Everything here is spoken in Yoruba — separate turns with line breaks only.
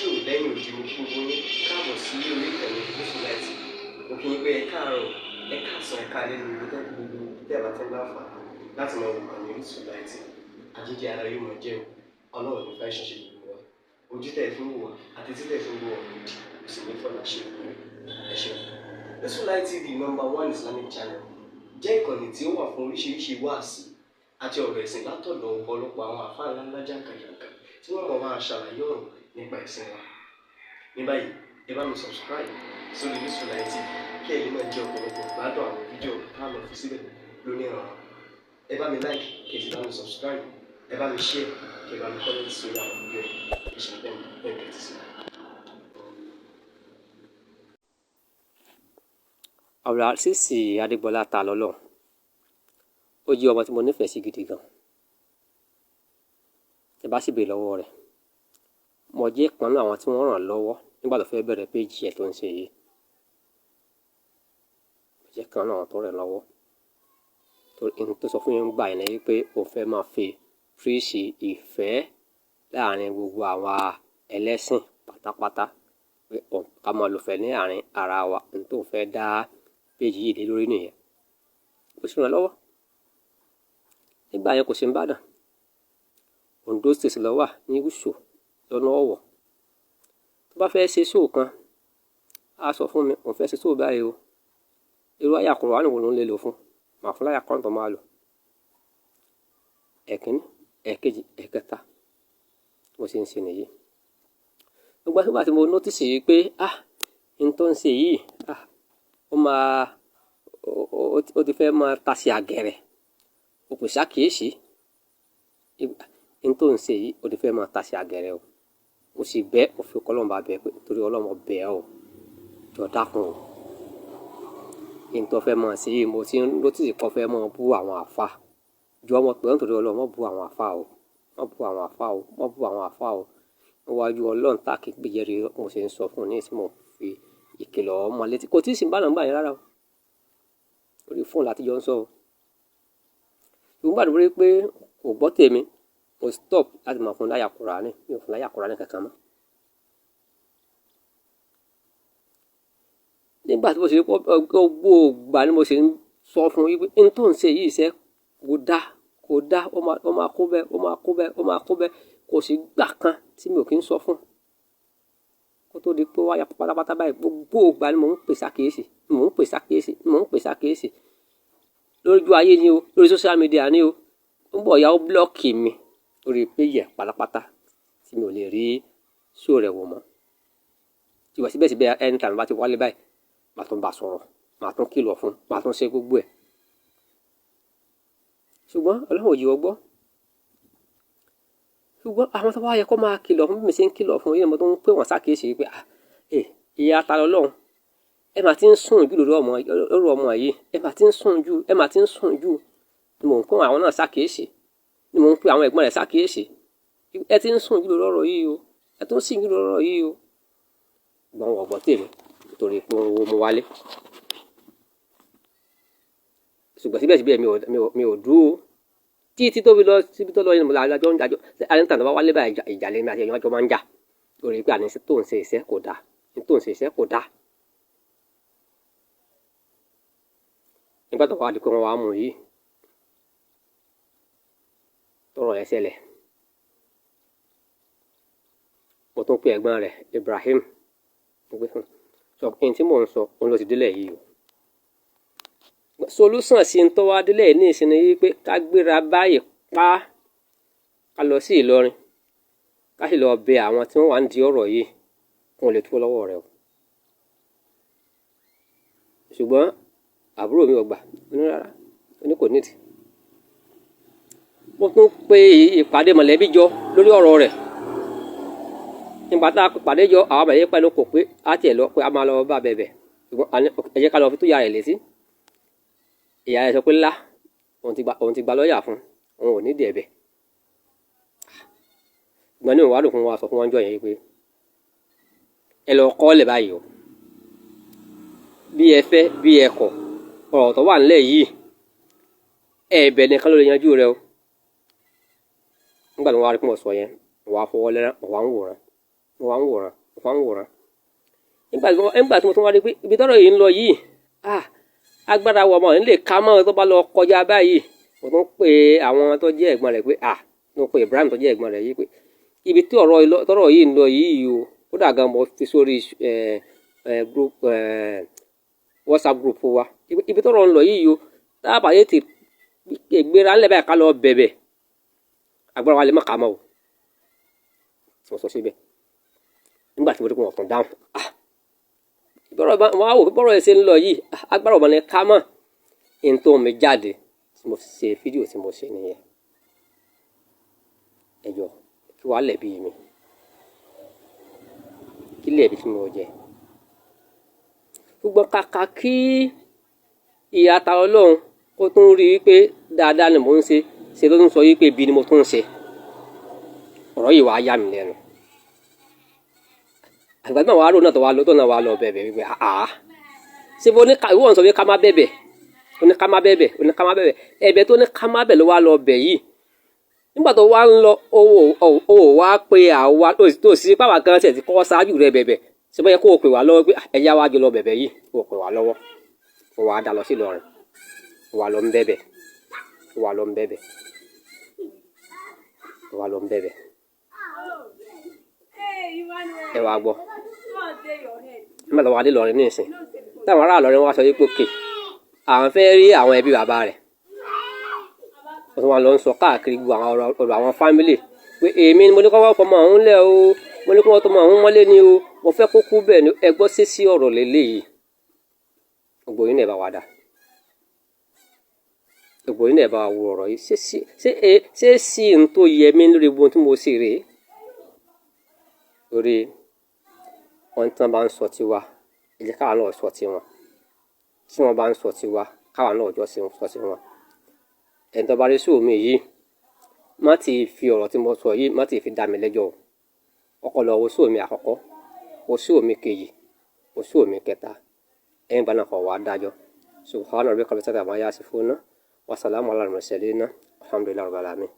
Lájò lẹ́yìn òdi, mo kí gbogbo yín káàbọ̀ sí orí ìkànnì Gúúsùláìtì TV. Mo kí yín pé ẹ káàárọ̀, ẹ káàsán, ẹ káalẹ́ ní ibi tẹ́ gbogbo tẹ́ bá ti ń láǹfààní láti máa wo ìkànnì Gúúsùláìtì TV. Àjíǹde ara yóò máa jẹ́ o. Ọlọ́run ní fàìsàn ṣe gbogbo wa. Ojú tẹ̀ fún wò wá àti títẹ̀ fún wò ọ̀run òdì kò sì ní fọlá ṣe òkú. Ẹ ṣeun. Gúúsùláìtì TV, number one Islamic channel, jẹ́ ìkànnì tí ó wà fún oríṣiríṣi wáàsí àti ọ̀rọ̀ ẹ̀sìn látọ̀dọ̀ ọ̀pọ̀lọpọ̀ àwọn àfáà ńláńlá jàǹkànjàǹkàn tí wọ́n mọ̀ máa ṣàlàyé ọ̀rọ̀ nípa ẹ̀sìn wa. Ní báyìí, ẹ bá mi subscribe sórí Gúúsùláìtì TV kí ẹ̀yin náà jẹ́ ọ̀pọ̀lọpọ̀ gbádùn àwọn fídíò tá a lọ fi síbẹ̀ lónìí ọ̀rọ̀. Ẹ bá mi like, kí ẹ sì bá mi subscribe, ẹ bá mi share, kí ẹ bá mi comment sórí àwọn fídíò yìí. Ẹ ṣe bẹ́ẹ̀ bẹ́ẹ̀ tẹ́tí sí.
Abdulazeez Adégbọlá Talọ́lọ́hun, ó jẹ́ ọmọ tí mo nífẹ̀ẹ́ sí gidi gan. Tí bá sì béèrè lọ́wọ́ rẹ̀, mo jẹ́ ìkan nínú àwọn tí wọ́n ràn lọ́wọ́ nígbà tó fẹ́ bẹ̀rẹ̀ péjì ẹ̀ tó ń ṣe yìí. Mo jẹ́ ìkan nínú àwọn tó ràn lọ́wọ́. Torí ohun tó sọ fún mi nígbà yẹn ni wípé òun fẹ́ máa fi preach ìfẹ́ láàrin gbogbo àwa ẹlẹ́sìn pátápátá, pé ká máa lò fẹ́ ní àárín ara wa. Ohun tó fẹ́ dá péjì yìí lé lórí nìyẹn. Ó sì ràn lọ́wọ́. Nígbà yẹn kò sí n'Ìbàdàn. Ondo State ló wà ní Gúúsù lọ́nà Ọ̀wọ̀. Tó bá fẹ́ ṣe show kan, á sọ fún mi, òun fẹ́ ṣe show báyìí o. Irú àyà Kùránì wo ló ń lè lò fún? Màá fún láyà Kùránì tó máa lò. Ẹ̀kínní, ẹ̀kejì, ẹ̀kẹta. Bó ṣe ń ṣe nìyí. Nígbà tí mo notice wípé, ah, ohun tó ń ṣe yìí, ah, ó máa, ó ti fẹ́ máa tasẹ̀ àgẹ̀rẹ̀. Ó kò ṣàkíyèsí. Ohun tó ń ṣe yìí, ó ti fẹ́ máa tasẹ̀ àgẹ̀rẹ̀ o. Mo sì bẹ́, mo fi Ọlọ́run bá bẹ pé torí Ọlọ́run mo bẹ̀ ọ́ o. Jọ dákun o. Ohun tó fẹ́ máa ṣe yìí, mo ti ń notice pé ó fẹ́ máa bú àwọn àlfá. Jọ mọ̀ pé nítorí Ọlọ́run má bú àwọn àlfá o. Má bú àwọn àlfá o. Má bú àwọn àlfá o. Níwájú Ọlọ́run tá kí gbéjẹ́rìí, mo sì ń sọ fún un ní ìsìn mo fi ìkìlọ̀ ọmọ létí. Kò tí ì sí n'Ìbàdàn nígbà yẹn rárá o. Orí fóònù láti jọ ń sọ o. Ṣùgbọ́n nígbà tí mo rí pé kò gbọ́ tèmi, mo stop láti máa fún láyà Kùránì. Mi ò fún láyà Kùránì kankan mọ́. Nígbà tí mo sì rí pé gbogbo ìgbà ni mo sì ń sọ fún un wípé ohun tó ń ṣe yìí iṣẹ́ kò dá, kò dá, ó máa kó bẹ́ẹ̀, ó máa kó bẹ́ẹ̀, ó máa kó bẹ́ẹ̀. Kò sí ìgbà kan tí mi ò kí ń sọ fún un. Kó tó di pé ó wá ya pátápátá báyìí, gbogbo ìgbà ni mò ń pè sákìyèsí, mò ń pè sákìyèsí, mò ń pè sákìyèsí. Lójú ayé ni o, lórí social media ni o. Ó ń bọ̀ ya ó block mi lórí péjì ẹ̀ pátápátá tí mi ò lè rí show rẹ̀ wò mọ́. Ṣùgbọ́n síbẹ̀síbẹ̀ anytime bá ti wálé báyìí, màá tún bá sọ̀rọ̀, màá tún kìlọ̀ fún un, màá tún ṣe gbogbo ẹ̀. Ṣùgbọ́n Ọlọ́run ò jẹ́ ó gbọ́. Ṣùgbọ́n àwọn tó wá yẹ kó máa kìlọ̀ fún bí mi ṣe ń kìlọ̀ fún yín, mo tún ń pè wọ́n sákìyèsí wípé, ah, ìyá Talọ́lọ́hun, ẹ máa ti ń sùn jù lórí ọmọ, lórí ọmọ yìí, ẹ máa ti ń sùn jù, ẹ máa ti ń sùn jù. Ni mò ń pè àwọn náà sákìyèsí, ni mò ń pè àwọn ẹ̀gbọ́n rẹ̀ sákìyèsí. Ẹ ti ń sùn jù lórí ọ̀rọ̀ yìí o, ẹ tún ń sìn jù lórí ọ̀rọ̀ yìí o. Ṣùgbọ́n wọn ò gbọ́ tèmi nítorí pé wọ́n mú wálé. Ṣùgbọ́n síbẹ̀síbẹ̀ mi ò dúró. Títí tó fi lọ síbi tó lọ yẹn, mo lájọ ń jàjọ. Anytime tó bá wálé báyìí, ìjà lèmi àti ẹ̀yàn jọ máa ń jà. Torí pé àní tó ń ṣe iṣẹ́ kò dá, tó ń ṣe iṣẹ́ kò dá. Nígbà tó wá di pé wọ́n wá mú yìí, tọrọ ẹ ṣẹlẹ̀. Mo tún pe ẹ̀gbọ́n rẹ̀, Ibrahim. Mo pé fún un. Sọ ohun tí mò ń sọ, òun ló ti délẹ̀ yìí o. Solution sí ohun tó wá délẹ̀ yìí ní ìsinmi wípé ká gbéra báyìí pa, ká lọ sí Ìlọrin, ká sì lọ bẹ àwọn tí wọ́n wà nídìí ọ̀rọ̀ yìí kí wọ́n lè tú lọ́wọ́ rẹ̀ o. Ṣùgbọ́n àbúrò mi ò gbà, ó ní rárá, ó ní kò need. Mo tún pe ìpàdé mọ̀lẹ́bí jọ lórí ọ̀rọ̀ rẹ̀. Nígbà tá a pàdé jọ, àwọn mọ̀lẹ́bí pẹ̀lú kò pé á tiẹ̀ lọ pé a máa lọ bá bẹ̀bẹ̀. Ṣùgbọ́n ẹ jẹ́ ká lọ fi tó ìyá rẹ̀ létí. Ìyá rẹ̀ sọ pé lá, òun ti gba lọ́ọ̀yà fún un, òun ò ní ìdí ẹ̀bẹ̀. Ṣùgbọ́n ní òun wá dùn fún wa sọ fún wọn jọ yẹn wípé ẹ lọ kọ́lẹ̀ báyìí o. Bí ẹ fẹ́, bí ẹ kọ̀, ọ̀rọ̀ tó wà nílẹ̀ yìí, ẹ̀bẹ̀ nìkan ló lè yanjú rẹ̀ o. Nígbà tí wọ́n wá rí pé mo sọ yẹn, wọ́n á fọwọ́ lẹ́rán, wọ́n á ń wòran. Mo wá ń wòran, mo wá ń wòran. Nígbà tí mo tún wá rí pé ibi tọ́rọ̀ yìí ń lọ yìí, ah, agbára wọ ọmọ yìí lè ká mọ́ tó bá lọ kọjá báyìí. Mo tún pe àwọn tó jẹ́ ẹ̀gbọ́n rẹ̀ pé, ah, mo pe Ibrahim tó jẹ́ ẹ̀gbọ́n rẹ̀ yìí pé ibi tí ọ̀rọ̀ tọ́rọ̀ yìí ń lọ yìí o, kódà gan mo fi sórí group, WhatsApp group wa, ibi tọ́rọ̀ ń lọ yìí o, tá a bá yé ti gbéra ńlẹ̀ báyìí ká lọ bẹ̀bẹ̀, agbára wa lè má kà mọ́ o. Tí mo sọ síbẹ̀ nígbà tí mo rí pé wọn kàn dáhùn, ah, bọ́rọ̀ wọn á wò pé bọ́rọ̀ ẹ̀ ṣe ń lọ yìí, agbára ọ̀bọ̀n ni ká mọ̀ n tó mi jáde tí mo ṣe fídíò tí mo ṣe nìyẹn. Ẹ jọ̀ọ́, kí wàá lẹ̀bi mi, kí lẹ̀bi tí mo jẹ? Ṣùgbọ́n kàkà kí ìyá ta Ọlọ́run kó tún rí i pé dáadáa ni mò ń ṣe, ṣe ló ń sọ yìí pé ibi ni mo tún ń ṣe. Ọ̀rọ̀ yìí wàá yà mí lẹ́nu. Àgbà náà wàá rò náà tó wàá lọ tó náà wàá lọ bẹ̀bẹ̀ wípé àá ṣé bó ní ká ìwọ ń sọ pé ká má bẹ̀bẹ̀, ó ní ká má bẹ̀bẹ̀, ó ní ká má bẹ̀bẹ̀, ẹ̀bẹ̀ tó ní ká má bẹ̀ ló wàá lọ bẹ̀ yìí. Nígbà tó wá ń lọ, owó wá pé àwa tó sì pàwọ́ gan ṣe ti kọ́ ṣáájú rẹ bẹ̀bẹ̀, ṣé bó yẹ kó o pè wá lọ́wọ́ pé ẹ̀yà wa jọ lọ bẹ̀bẹ̀ yìí, kó o pè wá lọ́wọ́, ó wàá dá lọ sí Ìlọrin, ó wàá lọ ń bẹ̀bẹ̀, ó wàá lọ ń bẹ̀bẹ̀, ó wàá lọ ń bẹ̀bẹ̀. Ẹ wàá gbọ́ nígbà tó wá dé Ìlọrin ní ìsìn, táwọn ará Ìlọrin wá sọ wípé òkè àwọn fẹ́ rí àwọn ẹbí bàbá rẹ̀, wọ́n tún wá lọ ń sọ káàkiri gbogbo àwọn ọ̀rọ̀ àwọn fámìlì pé èmi ni mo ní kó wọ́n fọmọ ọ̀hún lẹ̀ o, mo ní kó wọ́n tọmọ ọ̀hún mọ́lé ni o, mo fẹ́ kó kú bẹ́ẹ̀ ni. Ẹ gbọ́ sí sí ọ̀rọ̀ lélẹ́yìí, gbogbo yín náà bá wa dá, gbogbo yín náà bá wa wo ọ̀rọ̀ yìí. Ṣé sí n tó yẹ mí lórí gbogbo tí mo ṣe rèé? Torí wọ́n tí wọ́n bá ń sọ tiwa, ẹ jẹ́ káwa náà sọ tiwọn. Tí wọ́n bá ń sọ tiwa, káwa náà jọ sọ tiwọn. Ẹni tó bá rí sùúrù mi yìí, má ti fi ọ̀rọ̀ tí mo sọ yìí, má ti fi dá mi lẹ́jọ́ o. Kọ́kọ́ lọ wo sùúrù mi àkọ́kọ́, wo sùúrù mi kejì, wo sùúrù mi kẹta. Ẹ̀yin bá náà kọ̀ wá dájọ́. Subhana rabbika rabbil izzati amma yasifuna wa salamun ala al-mursalina walhamdulillahi rabbil alamin.